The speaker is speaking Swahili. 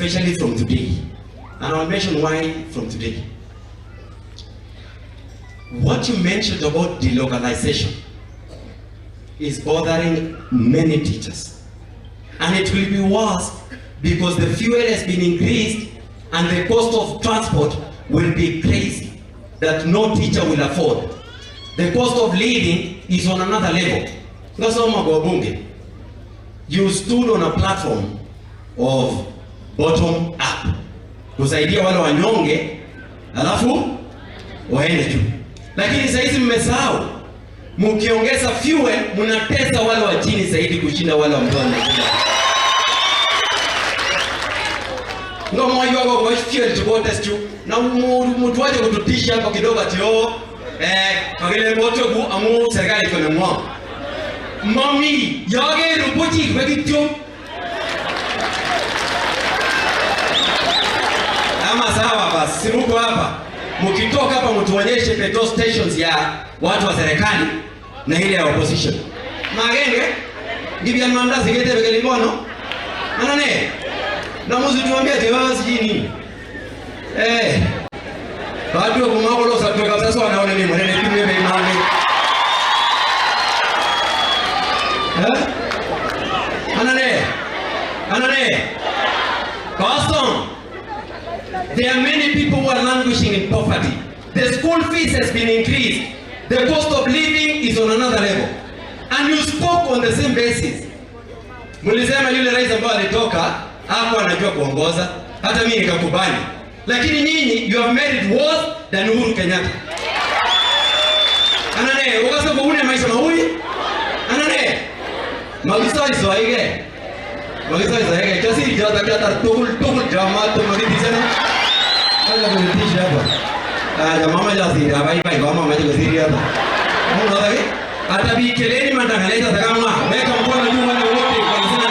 Especially from today. And I'll mention why from today. What you mentioned about delocalization is bothering many teachers. And it will be worse because the fuel has been increased and the cost of transport will be crazy that no teacher will afford. The cost of living is on another level. Ngasoma kwa bunge. You stood on a platform of bottom up. Kusaidia wale wanyonge alafu waende juu. Lakini saa hizi mmesahau, mkiongeza fuel mnatesa wale wa chini zaidi kushinda wale ambao wanaingia. Ngo moyo wako kwa fuel to test you na mtu waje kututisha hapo kidogo ati oh kagile moto ku amu serikali iko na mwa. Mami, yage rubuji kwekityo. Ama sawa basi, si mko hapa. Mkitoka hapa mtuonyeshe petrol stations ya watu wa serikali na ile ya opposition. Magenge ngibia mandazi gete bekeli ngono. Anane. Na msituambie ati wewe sijui nini. Watu wa kumagolo sa tuka sasa wanaona nini mwenene kimwe be imani. Anane. Anane. Custom. There are many people who are languishing in poverty. The school fees has been increased. The cost of living is on another level. And you spoke on the same basis. Mlisema yule rais ambaye alitoka hapo anajua kuongoza, hata mimi nikakubali. Lakini nyinyi you have made it worse than Uhuru Kenyatta. Anane, ukasema une maisha mawili? Anane. Magisa isoige. Magisa isoige. Kasi jata kata tugul tugul drama to magidisana. Kaja kulitisha hapa. Ah, mama jasira bye bye mama maji kusiri hapa. Unaona hivi? Hata bikeleni mandangaleta kama weka